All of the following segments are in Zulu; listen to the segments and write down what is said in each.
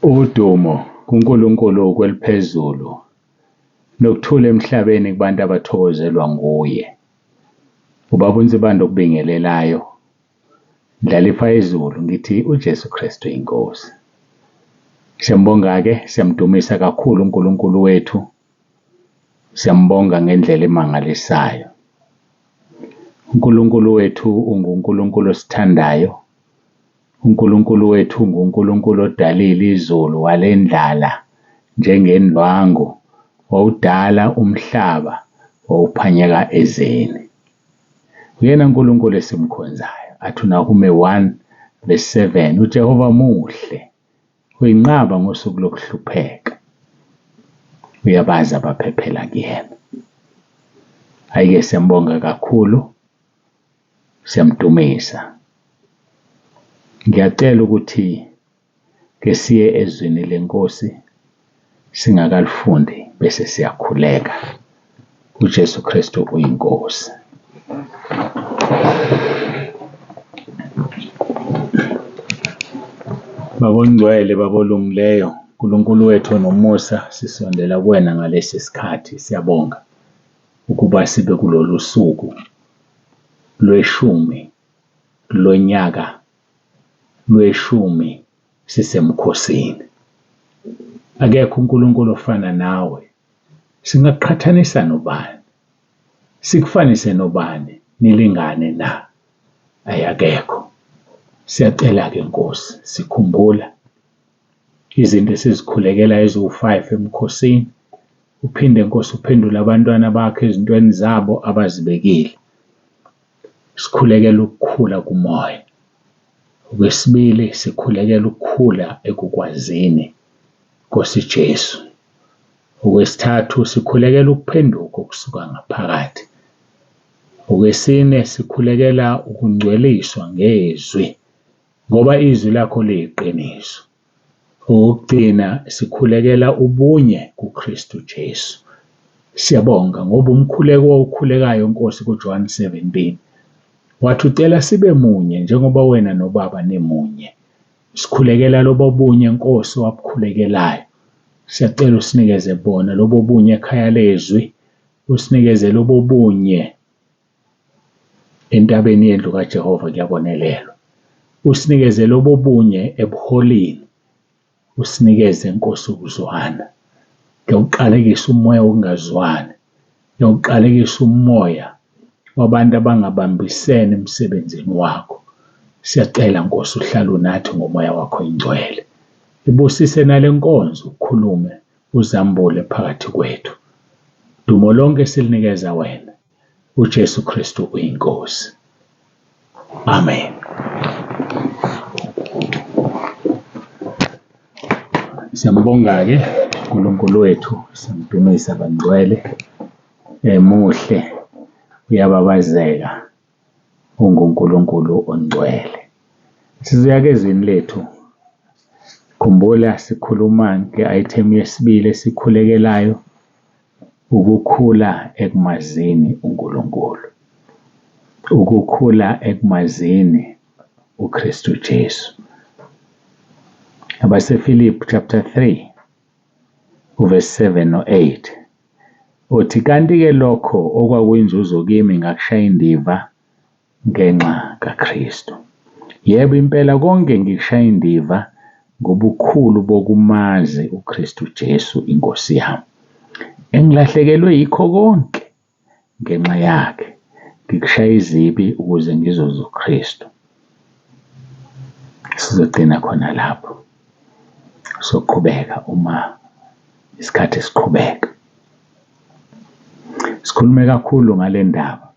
Udumo kuNkulunkulu kweliphezulu nokuthula emhlabeni kubantu abathokozelwa nguye. Ubaba uNsibande okubingelelayo, Ndlalifa yezulu, ngithi uJesu Kristu inkosi. Siyambonga-ke, siyamdumisa kakhulu uNkulunkulu wethu, siyambonga ngendlela emangalisayo. uNkulunkulu wethu unguNkulunkulu osithandayo, uNkulunkulu wethu nguNkulunkulu odalile izulu walendlala njengendwangu, wawudala umhlaba wawuphanyeka ezeni. Uyena uNkulunkulu esimkhonzayo. Athi uNahume 1 verse 7, uJehova muhle, uyinqaba ngosuku lokuhlupheka, uyabazi abaphephela kuyena. Hhayi-ke siyambonga kakhulu, siyamdumisa. Ngiyacela ukuthi ke siye ezwini lenkosi singakalifundi bese siyakhuleka. uJesu Kristu uyinkosi. Baba ongcwele, Baba olungileyo, uNkulunkulu wethu onomusa, sisondela kuwena ngalesi sikhathi. Siyabonga ukuba sibe kulolu suku lweshumi lonyaka lweshumi sisemkhosini. Akekho uNkulunkulu ofana nawe. Singaqhathanisa nobani? Sikufanise nobani? Nilingane na? Ayakekho. Siyacela-ke Nkosi, sikhumbula izinto esizikhulekela eziwu-5 emkhosini. Uphinde Nkosi uphendule abantwana bakho ezintweni zabo abazibekile. Sikhulekela ukukhula kumoya. Okwesibili, sikhulekela ukukhula ekukwazini Nkosi Jesu. Okwesithathu, sikhulekela ukuphenduka okusuka ngaphakathi. Okwesine, sikhulekela ukungcweliswa ngezwi ngoba izwi lakho liyiqiniso. Okokugcina, sikhulekela ubunye kuKristu Jesu. Siyabonga ngoba umkhuleko owawukhulekayo Nkosi kuJohn 17 wathi ucela sibe munye njengoba wena noBaba nimunye. Sikhulekela lobo bunye Nkosi owabukhulekelayo. Siyacela usinikeze bona lobo bunye ekhaya lezwi, usinikeze lobo bunye entabeni yendlu kaJehova kuyabonelelwa. Usinikeze lobo bunye ebuholini, usinikeze Nkosi ukuzwana. Ngiyawuqalekisa umoya wokungazwani, ngiyawuqalekisa umoya wabantu abangabambisene emsebenzini wakho. Siyacela Nkosi uhlale unathi ngomoya wakho oyingcwele. Ibusise nale nkonzo ukhulume uzambule phakathi kwethu. Dumo lonke silinikeza wena. uJesu Kristu uyinkosi. Amen. Siyambonga-ke uNkulunkulu wethu, siyamdumisa bangcwele, emuhle, uyababazeka, unguNkulunkulu ongcwele. Sizoya-ke ezwini lethu. Khumbula sikhuluma nge-item yesibili esikhulekelayo, ukukhula ekumazini uNkulunkulu. Ukukhula ekumazini uKristu Jesu. AbaseFilipi chapter 3 uverse 7 no-8 uthi kanti-ke lokho okwakuyinzuzo kimi ngakushaya indiva ngenxa kaKristu. Yebo impela konke ngikushaya indiva ngobukhulu bokumazi uKristu Jesu inkosi yami. Engilahlekelwe yikho konke ngenxa yakhe, ngikushaya izibi ukuze ngizuze uKristu. Sizogcina khona lapho. Soqhubeka uma isikhathi siqhubeka. Sikhulume kakhulu ngale ndaba.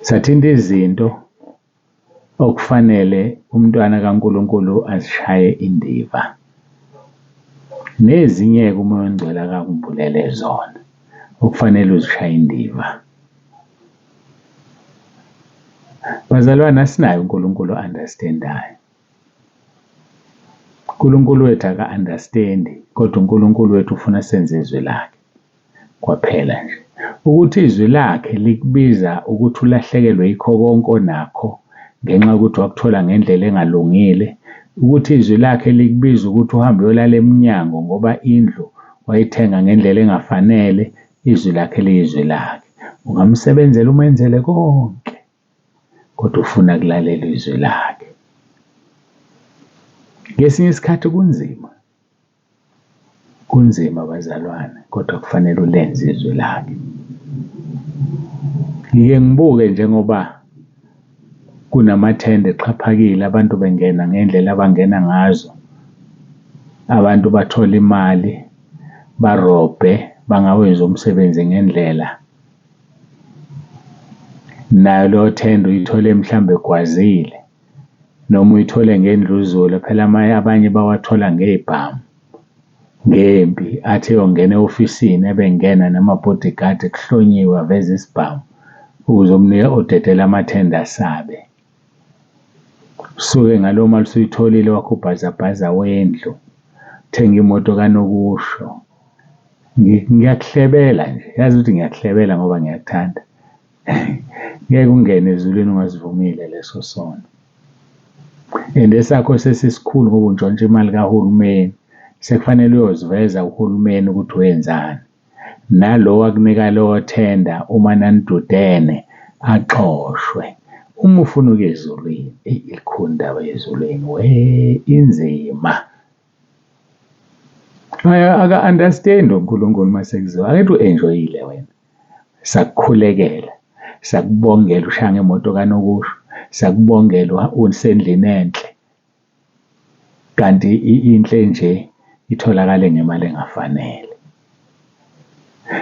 Sathinta izinto okufanele umntwana kaNkulunkulu azishaye indiva. Nezinye-ke uMoya oNgcwele akakumbulele zona okufanele uzishaye indiva. Bazalwane, asinaye uNkulunkulu o-understand-ayo. uNkulunkulu wethu aka-understand-i kodwa uNkulunkulu wethu ufuna senze izwi lakhe kwaphela nje. Ukuthi izwi lakhe likubiza ukuthi ulahlekelwe yikho konke onakho ngenxa yokuthi wakuthola ngendlela engalungile, Ukuthi izwi lakhe likubiza ukuthi uhambe uyolala emnyango ngoba indlu wayithenga ngendlela engafanele, izwi lakhe liyizwi lakhe. Ungamsebenzela umenzele konke, kodwa ufuna kulalela izwi lakhe. Ngesinye isikhathi kunzima, kunzima bazalwane, kodwa kufanele ulenze izwi lakhe. Ngike ngibuke njengoba kunamathenda exhaphakile, abantu bengena ngendlela abangena ngazo, abantu bathola imali, barobhe, bangawenzi umsebenzi ngendlela. Nayo leyo thenda uyithole mhlawumbe egwazile noma uyithole ngendluzula, phela abanye bawathola ngey'bhamu, ngempi. Athi eyongena e-ofisini ebengena nama-bodyguard kuhlonyiwe, aveze isibhamu ukuze odedela amathenda asabe. Usuke ngaleyo mali usuyitholile wakhe ubhazabhaza wendlu, uthenge imoto kanokusho. Ngiyakuhlebela nje, yazi ukuthi ngiyakuhlebela ngoba ngiyakuthanda. Ngeke ungene ezulwini ungasivumile leso sono. And esakho sesisikhulu ngoba untshontsha imali kahulumeni, sekufanele uyoziveza kuhulumeni ukuthi wenzani. Nalo owakunika leyo thenda uma nanidudene axoshwe. Uma ufuna ukuya ezulwini, eyi ilikhuni indaba yezulwini we, inzima. Aka-understand-i uNkulunkulu mase kuziwa, angithi u-enjoy-ile wena, sakukhulekela, sakubongela ushaya ngemoto kanokusho, sakubongela usendlini enhle, kanti inhle nje itholakale ngemali engafanele.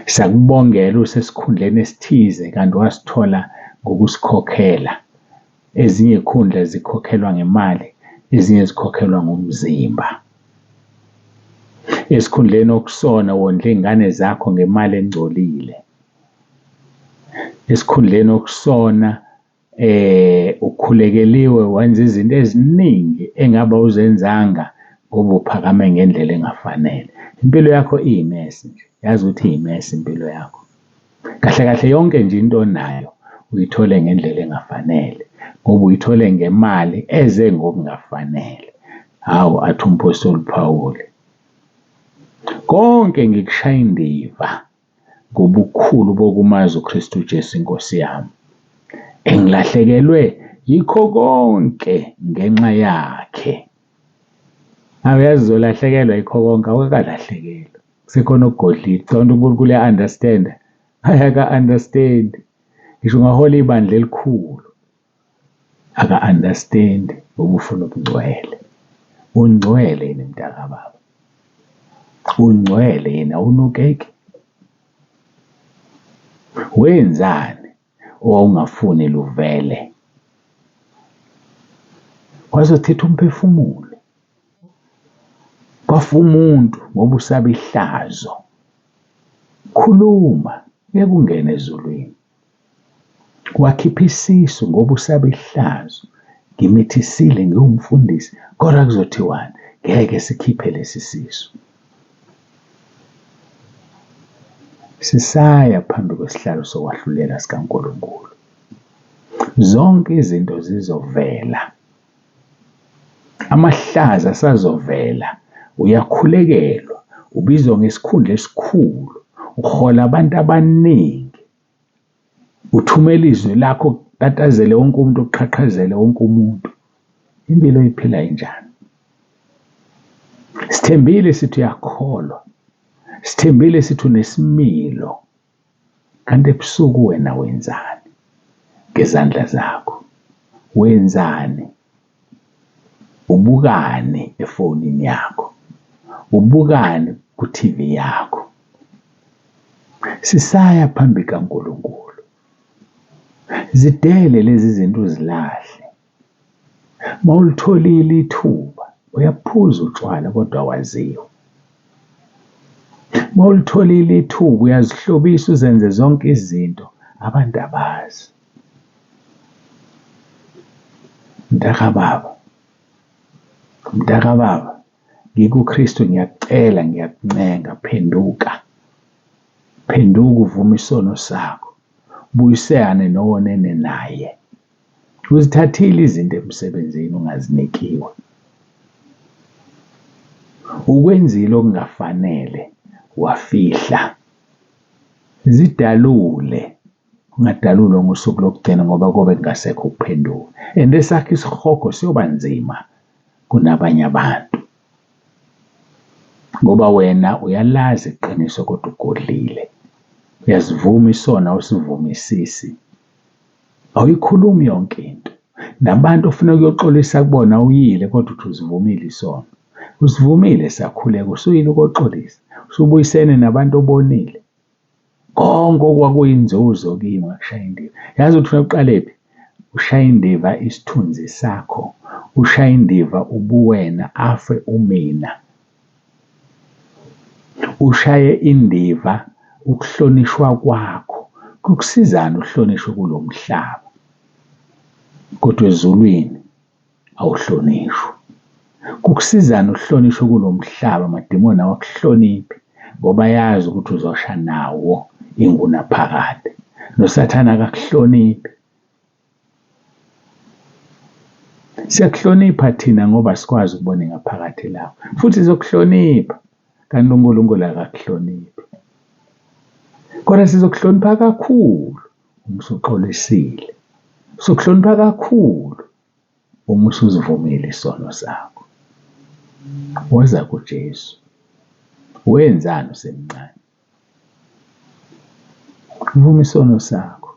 Sakubongela usesikhundleni esithize kanti wasithola ngokusikhokhela. Ezinye iy'khundla zikhokhelwa ngemali, ezinye zikhokhelwa ngomzimba. Esikhundleni okusona wondla iy'ngane zakho ngemali engcolile. Esikhundleni okusona ukhulekeliwe wenza izinto eziningi engabe awuzenzanga ngoba uphakame ngendlela engafanele. Impilo yakho iyimesi nje, yazi ukuthi iyimesi impilo yakho. Kahle kahle yonke nje into onayo uyithole ngendlela engafanele ngoba uyithole ngemali eze ngokungafanele. Hawu, athi umphostoli uPhawuli, konke ngikushaya indiva ngobukhulu bokumazi uKristu Jesu inkosi yami, engilahlekelwe yikho konke ngenxa yakhe. Awuyazi uzolahlekelwa yikho konke, awukalahlekelwa, kusekhona okugodlile. Cabanga ukuthi uNkulunkulu uya-understand-a? Hhayi, aka-understand-i. Ngisho ungahola ibandla elikhulu, aka-understand-i ngoba ufuna ubungcwele. Ungcwele yini mntakababa? Ungcwele yini, awunukeki? Wenzani owawungafuni luvele? Wazothetha umphefumulo, kwafa umuntu ngoba usaba ihlazo. Khuluma, ngeke ungene ezulwini. Wakhipha isisu ngoba usaba ihlazo. Ngimithisile ngiwumfundisi, kodwa kuzothiwani? Ngeke sikhiphe lesi sisu. Sisaya phambi kwesihlalo sokwahlulela sikaNkulunkulu. Zonke izinto zizovela. Amahlazo asazovela. Uyakhulekelwa, ubizwa ngesikhundla esikhulu, uhola abantu abaningi, uthumela izwi lakho kutatazele wonke umuntu, kuqhaqhazele wonke umuntu. Impilo oyiphila injani? Sithembile sithi uyakholwa, sithembile sithi unesimilo, kanti ebusuku wena wenzani ngezandla zakho? Wenzani? Ubukani efonini yakho? Ubukani ku-T_V yakho? Sisaya phambi kaNkulunkulu. Zidele lezi zinto uzilahle. Mawulitholile ithuba uyaphuza utshwala kodwa waziwa. Mawulitholile ithuba uyazihlobisa uzenze zonke izinto abantu abazi. Mntakababa, mntakababa, ngikuKristu ngiyakucela ngiyakuncenga phenduka. Phenduka uvume isono sakho. Buyisane nowonene naye. Uzithathile izinto emsebenzini ungazinikiwe. Ukwenzile okungafanele wafihla. Zidalule, ungadalulwa ngosuku lokugcina ngoba kobe kungasekho ukuphenduka. And esakho isihogo siyoba nzima kunabanye abantu ngoba wena uyalazi iqiniso kodwa ugodlile. Uyasivuma isono awusivumisisi. Awuyikhulumi yonke into. Nabantu ofuna ukuyoxolisa kubona awuyile kodwa uthi usivumile isono. Usivumile sakhuleka usuyile ukoxolisa, usubuyisene nabantu obonile. Konke okwakuyinzuzo kimi ngakushaya indiva. Yazi ukuthi ufuna uqalephi? Ushaya indiva isithunzi sakho, ushaya indiva ubuwena afe umina. Ushaye indiva ukuhlonishwa kwakho. Kukusizani uhlonishwe kulo mhlaba kodwa ezulwini awuhlonishwa? Kukusizani uhlonishwe kulo mhlaba amadimoni awakuhloniphi ngoba ayazi ukuthi uzosha nawo ingunaphakade. NoSathane akakuhloniphi. Siyakuhlonipha thina ngoba sikwazi ukubona ingaphakathi lakho futhi sizokuhlonipha kanti uNkulunkulu akakuhloniphi. Kodwa sizokuhlonipha kakhulu uma usuxolisile. Sizokuhlonipha kakhulu uma usuzivumile isono sakho. Woza kuJesu. Wenzani usemncane? Vuma isono sakho.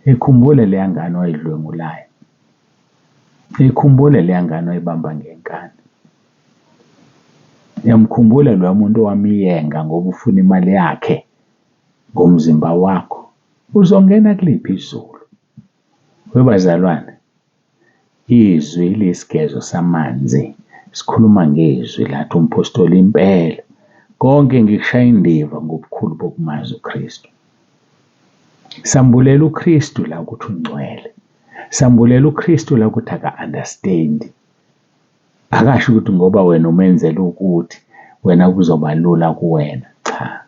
Ikhumbule leya ngane oyidlwengulayo. Ikhumbule leya ngane oyibamba ngenkani. Uyamkhumbula loya muntu owamyenga ngoba ufuna imali yakhe ngomzimba wakho. Uzongena kuliphi izulu? Webazalwane, izwi liyisigezo samanzi. Sikhuluma ngezwi lathi umpostoli impela. Konke ngikushaya indiva ngobukhulu bokumazi uKristu. Sambulela uKristu la ukuthi ungcwele. Sambulela uKristu la ukuthi aka-understand. Akasho ukuthi ngoba wena umenzela ukuthi wena kuzoba lula kuwena. Cha.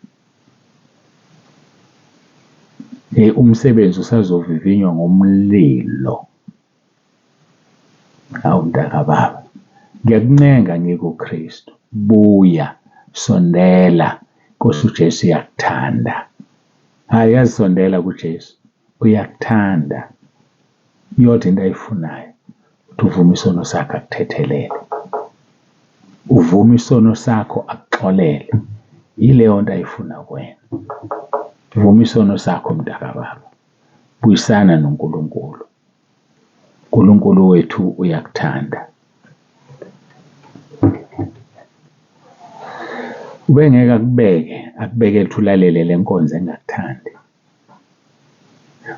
Hey, umsebenzi usazovivinywa ngomlilo. Hawu mntakababa, ngiyakuncenga ngikuKristu, buya, sondela, Nkosi uJesu iyakuthanda. Hhayi, yazi sondela kuJesu, uyakuthanda. Iyodwa into ayifunayo, ukuthi uvume isono sakho akuthethelele. Uvume isono sakho akuxolele. Yileyo nto ayifuna kuwena. Vuma isono sakho mntakababa, buyisana noNkulunkulu. uNkulunkulu wethu uyakuthanda. Ubengeke akubeke, akubekele ukuthi ulalele le nkonzo engakuthandi.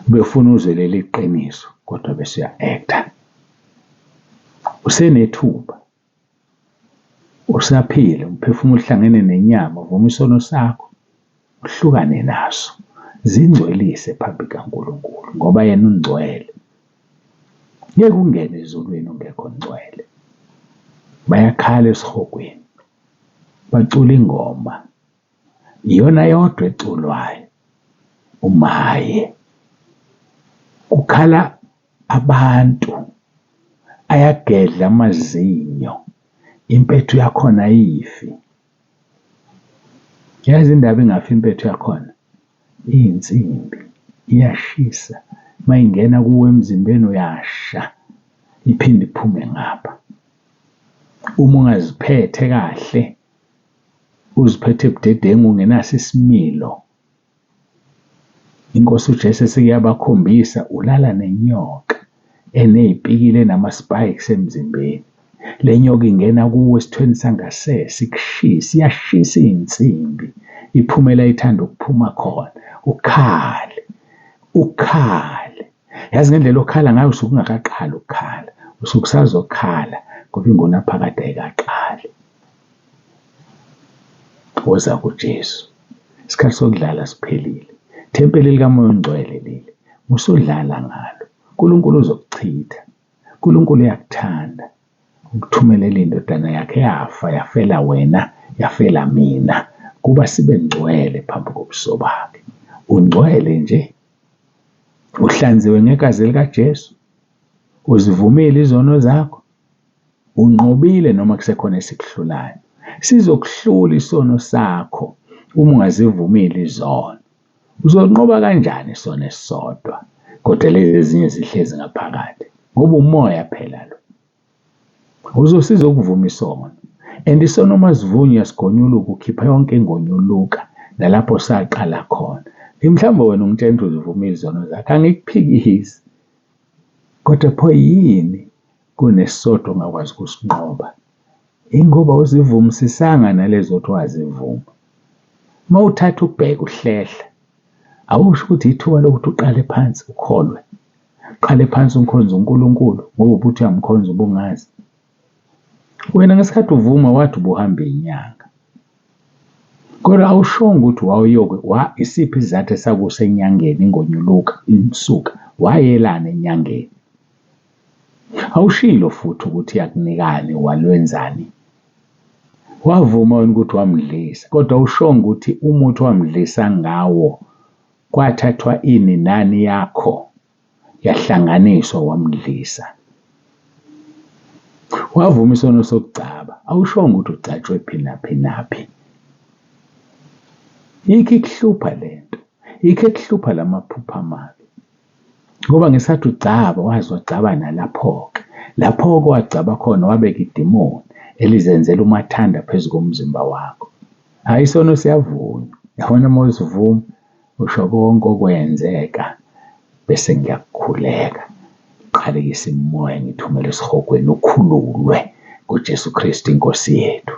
Ubefuna uzwe leli qiniso kodwa bese uya-act-a. Usenethuba, usaphila, umphefumulo uhlangene nenyama, vuma isono sakho, uhlukane naso. Zingcwelise phambi kaNkulunkulu ngoba yena ungcwele. Ngeke ungene ezulwini ungekho ngcwele. Bayakhala esihogweni, bacula ingoma, iyona yodwa eculwayo, umaye. Kukhala abantu, ayagedla amazinyo, impethu yakhona ayifi. Yazi indaba ingafi impethu yakhona? Iyinsimbi, iyashisa, mayingena kuwe emzimbeni uyasha, iphinde iphume ngapha. Uma ungaziphethe kahle, uziphethe budedengu ungenaso isimilo, iNkosi uJesu esekuyabakhombisa ulala nenyoka eney'pikili enama-spikes emzimbeni. Le nyoka ingena kuwe esithweni sangasese ikushise, iyashisa iy'nsimbi, iphumela ithanda ukuphuma khona, ukhale, ukhale. Yazi ngendlela okhala ngayo usuke ungakaqali ukukhala, usuke usazokhala ngoba ingunaphakade ayikaqali. Woza kuJesu. Isikhathi sokudlala siphelile. Ithempeli likaMoya oNgcwele leli, usudlala ngalo. uNkulunkulu uzokuchitha. uNkulunkulu uyakuthanda. Ukuthumelela indodana yakhe yafa, yafela wena, yafela mina, kuba sibe ngcwele phambi kobuso bakhe. Ungcwele nje, uhlanziwe ngegazi likaJesu, uzivumile izono zakho, unqobile noma kusekhona esikuhlulayo. Sizokuhlula isono sakho uma ungazivumile izono. Uzonqoba kanjani isono esisodwa kodwa lezi ezinye zihlezi ngaphakathi? Ngoba umoya phela lo. Uzosiza ukuvuma isono. And isono uma sivunywa sigonyuluka ukhipha yonke ingonyuluka nalapho saqala khona. Mhlawumbe wena ungitshela ukuthi uzivumile izono zakho, angikuphikisi. Kodwa pho yini kunesisodwa ongakwazi ukusinqoba? Ingoba awuzivumisisanga nalezo othi wazivuma. Uma uthatha ubheka uhlehla, awusho ukuthi ithuba lokuthi uqale phansi ukholwe. Uqale phansi ukhonze uNkulunkulu ngoba ubuthi uyamkhonza ubungazi. Wena ngesikhathi uvuma wathi ubuhamba inyanga. Kodwa awushongo ukuthi wawuyoke wa isiphi isizathu esakusa enyangeni ingonyuluka imsuka wayelani enyangeni. Awushilo futhi ukuthi yakunikani walwenzani. Wavuma wena ukuthi wamdlisa kodwa awushongo ukuthi umuthi wamdlisa ngawo kwathathwa ini nani yakho yahlanganiswa wamdlisa. Wavuma isono sokugcaba, awushongo ukuthi ugcatshwe phi naphi naphi. Yikho ikuhlupha lento, yikho ekuhlupha lamaphupho amabi. Ngoba ngesikhathi ugcaba waze wagcaba nalapho-ke. Lapho-ke wagcaba khona wabeka idimoni elizenzela umathanda phezu komzimba wakho. Hhayi isono siyavunywa. Yabona uma usivuma usho konke okwenzeka bese ngiyakukhuleka. Qalekisa imimoya ngithumele esihogweni ukhululwe ngoJesu Kristu inkosi yethu.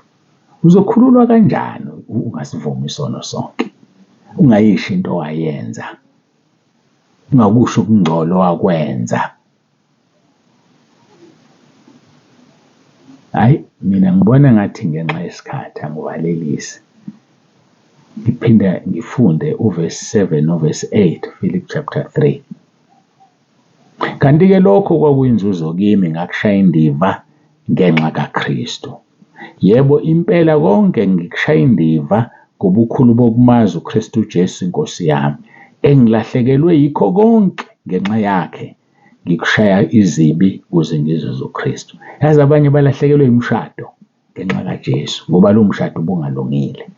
Uzokhululwa kanjani ungasivumi isono sonke? Ungayisho into owayenza. Ungakusho ukungcola owakwenza. Hhayi, mina ngibona ngathi ngenxa yesikhathi angivalelisi. Ngiphinde ngifunde uvesi 7 novesi 8, Philip chapter 3. Kanti-ke lokho kwakuyinzuzo kimi ngakushaya indiva ngenxa kaKristu. Yebo, impela konke ngikushaya indiva ngobukhulu bokumazi uKristu Jesu iNkosi yami, engilahlekelwe yikho konke ngenxa yakhe, ngikushaya izibi ukuze ngizuze uKristu. Yazi abanye balahlekelwe imishado ngenxa kaJesu ngoba lo mshado ubungalungile.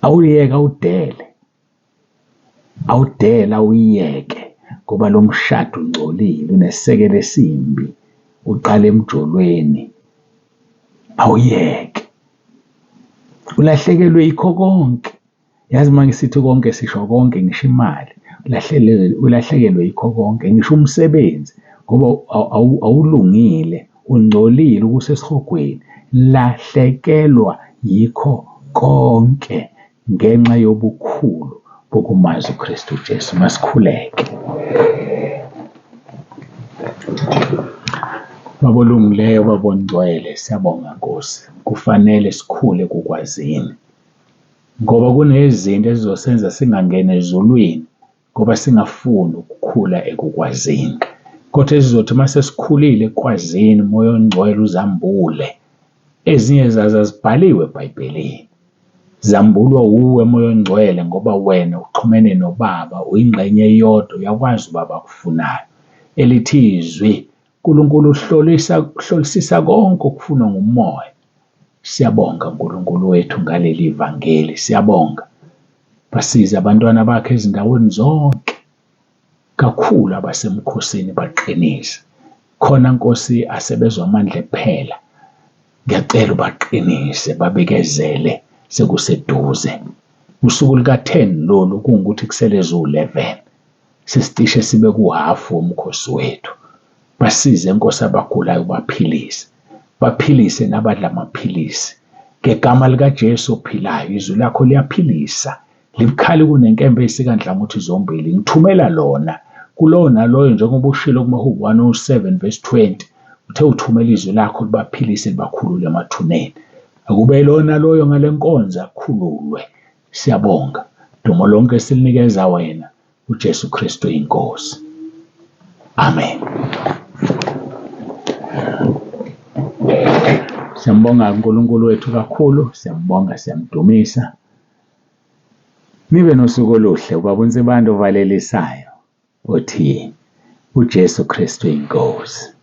Awuyeke awudele. Awudele awuyeke ngoba lo mshado ungcolile unesisekelo esimbi uqala emjolweni. Awuyeke. Ulahlekelwe yikho konke. Yazi uma ngisithi konke sisho konke ngisho imali. Ulahlekelwe yikho konke ngisho umsebenzi ngoba awulungile ungcolile ukusesihogweni. Lahlekelwa yikho konke ngenxa yobukhulu bokumazi uKristu Jesu. Masikhuleke. Baba olungileyo, Baba ongcwele, siyabonga Nkosi. Kufanele sikhule kukwazini ngoba kunezinto ezizosenza singangeni ezulwini ngoba singafuni ukukhula ekukwazini. Kodwa ezizothi uma sesikhulile ekwazini, uMoya oNgcwele uzambule. Ezinye zazo azibhaliwe eBhayibhelini. Zambulwa wuwe Moya oNgcwele ngoba wena uxhumene noBaba, uyingxenye eyodwa, uyakwazi uBaba akufunayo. Elithi izwi, uNkulunkulu uhlolisa uhlolisisa konke okufunwa nguMoya. Siyabonga uNkulunkulu wethu ngaleli vangeli, siyabonga. Basize abantwana bakhe ezindaweni zonke, kakhulu abasemkhosini baqinise. Khona Nkosi asebezwa amandla kuphela. Ngiyacela ubaqinise babekezele sekuseduze. Usuku luka-10 lolu kungukuthi kusele eziwu-11. Sesicishe sibe kuhhafu womkhosi wethu. Basize Nkosi abagulayo ubaphilise. Baphilise nabadla amaphilisi. Ngegama likaJesu ophilayo, izwi lakho liyaphilisa. Libukhali kunenkemba eyisika nhlangothi zombili. Ngithumela lona kulowo naloyo njengoba ushilo kumaHubo 107 verse 20. Uthe uthumela izwi lakho libaphilise libakhulule emathuneni. Akube lona loyo ngale nkonzo akhululwe. Siyabonga. Dumo lonke silinikeza wena uJesu Kristu inkosi. Amen. Siyambonga uNkulunkulu wethu kakhulu, siyambonga, siyamdumisa. Nibe nosuku oluhle ubaba uNsibande ovalelisayo othi uJesu Kristu inkosi.